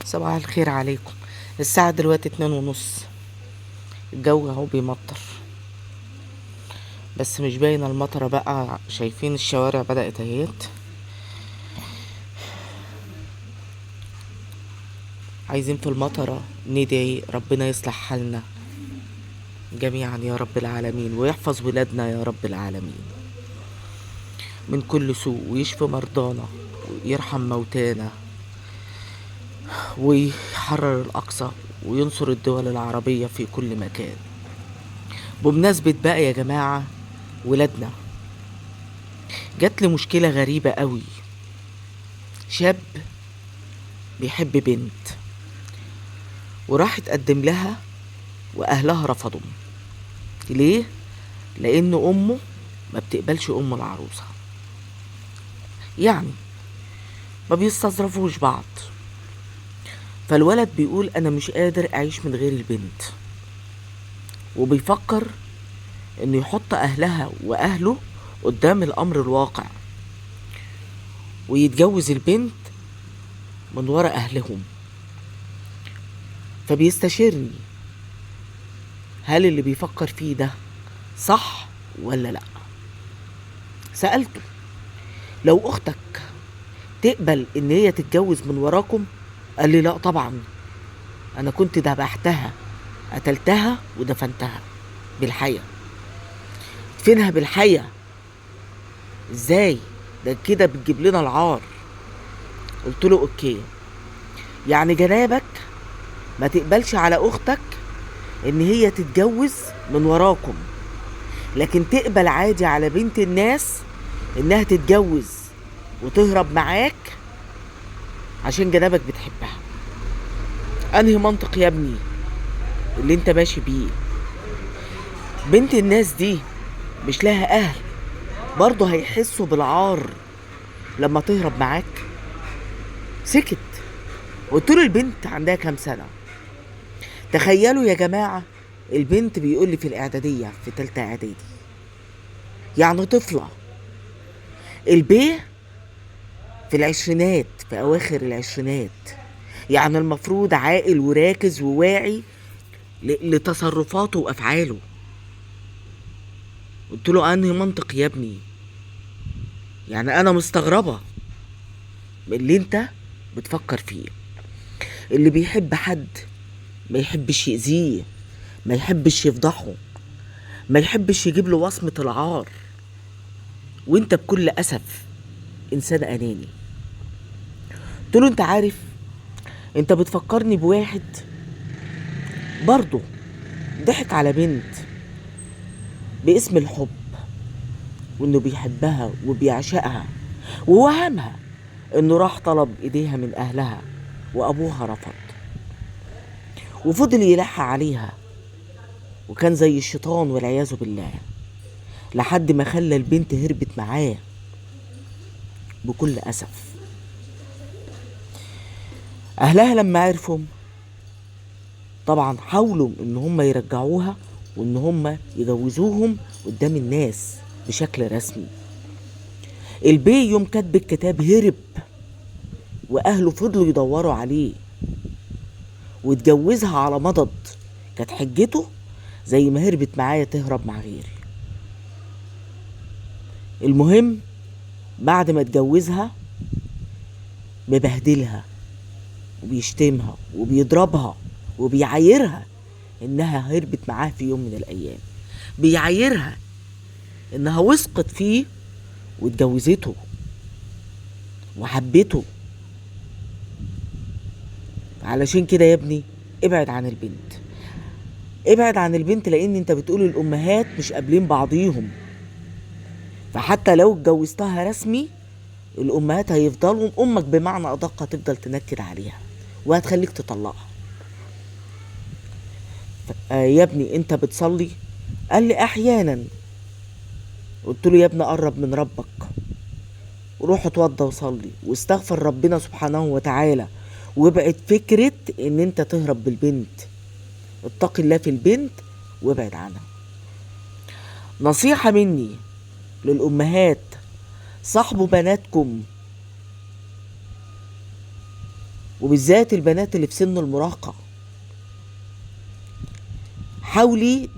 صباح الخير عليكم. الساعة دلوقتي 2:30. الجو اهو بيمطر، بس مش باينة المطرة بقى. شايفين الشوارع بدأت اهيت. عايزين في المطرة ندعي ربنا يصلح حالنا جميعا يا رب العالمين، ويحفظ ولادنا يا رب العالمين من كل سوء، ويشفي مرضانا ويرحم موتانا، ويحرر الأقصى، وينصر الدول العربية في كل مكان. بمناسبة بقى يا جماعة ولادنا، جات لي مشكلة غريبة قوي. شاب بيحب بنت وراح اتقدم لها وأهلها رفضوا. ليه؟ لأن أمه ما بتقبلش أم العروسة، يعني ما بيستظرفوش بعض. فالولد بيقول أنا مش قادر أعيش من غير البنت، وبيفكر إنه يحط أهلها وأهله قدام الأمر الواقع ويتجوز البنت من وراء أهلهم. فبيستشيرني هل اللي بيفكر فيه ده صح ولا لا. سألته لو أختك تقبل إن هي تتجوز من وراكم؟ قال لي لا طبعا، أنا كنت ذبحتها، قتلتها ودفنتها بالحياة. دفنها بالحياة إزاي؟ ده كده بتجيب لنا العار. قلت له أوكي، يعني جنابك ما تقبلش على أختك إن هي تتجوز من وراكم، لكن تقبل عادي على بنت الناس إنها تتجوز وتهرب معاك عشان جنابك بتحبها. أنهي منطق يا ابني اللي انت ماشي بيه؟ بنت الناس دي مش لها أهل، برضه هيحسوا بالعار لما تهرب معاك. سكت. قلت له البنت عندها كام سنة؟ تخيلوا يا جماعة، البنت بيقول لي في الإعدادية، في تالتة إعدادي، يعني طفلة. البيه في العشرينات، في أواخر العشرينات، يعني المفروض عاقل وراكز وواعي لتصرفاته وأفعاله. قلت له أنهي منطق يا ابني؟ يعني أنا مستغربة من اللي أنت بتفكر فيه. اللي بيحب حد ما يحبش يأذيه، ما يحبش يفضحه، ما يحبش يجيب له وصمة العار. وانت بكل أسف إنسان أناني. قلت له انت عارف انت بتفكرني بواحد برضه ضحك على بنت باسم الحب، وانه بيحبها وبيعشقها، ووهمها انه راح طلب ايديها من اهلها وابوها رفض، وفضل يلح عليها، وكان زي الشيطان والعياذ بالله، لحد ما خلى البنت هربت معاه بكل أسف. أهلها لما عرفوا طبعا حاولوا إن هم يرجعوها وإن هم يجوزوهم قدام الناس بشكل رسمي. البي يوم كتب الكتاب هرب، وأهله فضلوا يدوروا عليه، واتجوزها على مضض. كانت حجته زي ما هربت معايا تهرب مع غيري. المهم بعد ما اتجوزها مبهدلها وبيشتمها وبيضربها وبيعايرها انها هربت معاه في يوم من الايام، بيعايرها انها وثقت فيه واتجوزته وحبته. علشان كده يا ابني ابعد عن البنت، ابعد عن البنت، لان انت بتقول الامهات مش قابلين بعضيهم، فحتى لو اتجوزتها رسمي الامهات هيفضلوا، امك بمعنى ادق هتفضل تنكد عليها وهتخليك تطلقها. يا ابني انت بتصلي؟ قال لي احيانا. قلت له يا ابني قرب من ربك وروح اتوضى وصلي واستغفر ربنا سبحانه وتعالى، وابعد فكرة ان انت تهرب بالبنت. اتق الله في البنت وابعد عنها. نصيحة مني للأمهات، صاحبوا بناتكم وبالذات البنات اللي في سن المراهقة. حاولي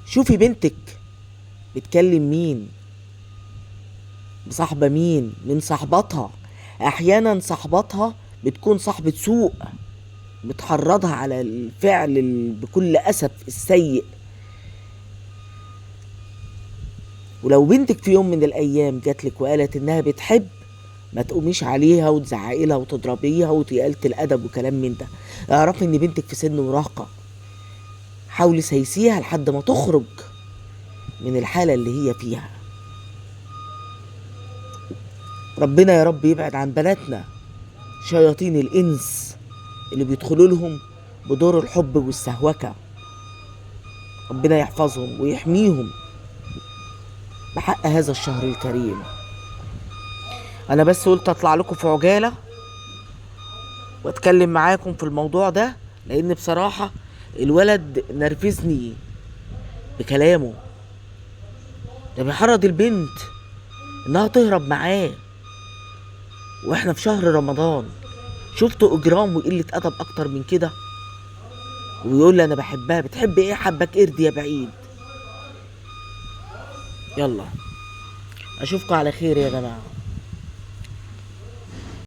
شوفي بنتك بتكلم مين، بصاحبة مين، من صاحبتها. احيانا صاحبتها بتكون صاحبة سوء، بتحرضها على الفعل بكل اسف السيء. ولو بنتك في يوم من الايام جاتلك وقالت انها بتحب، ما تقوميش عليها وتزعقي لها وتضربيها وتقلة الادب وكلام من ده. اعرفي ان بنتك في سن مراهقة، حاولي سيسيها لحد ما تخرج من الحالة اللي هي فيها. ربنا يا رب يبعد عن بناتنا شياطين الإنس اللي بيدخلوا لهم بدور الحب والسهوكة. ربنا يحفظهم ويحميهم بحق هذا الشهر الكريم. أنا بس قلت أطلع لكم في عجالة وأتكلم معاكم في الموضوع ده، لأن بصراحة الولد نرفزني بكلامه. ده بيحرض البنت إنها تهرب معاه وإحنا في شهر رمضان. شفتوا إجرام وقلة أدب أكتر من كده؟ ويقول لي أنا بحبها. بتحب إيه؟ حبك قرد يا بعيد. يلا أشوفكم على خير يا جماعة.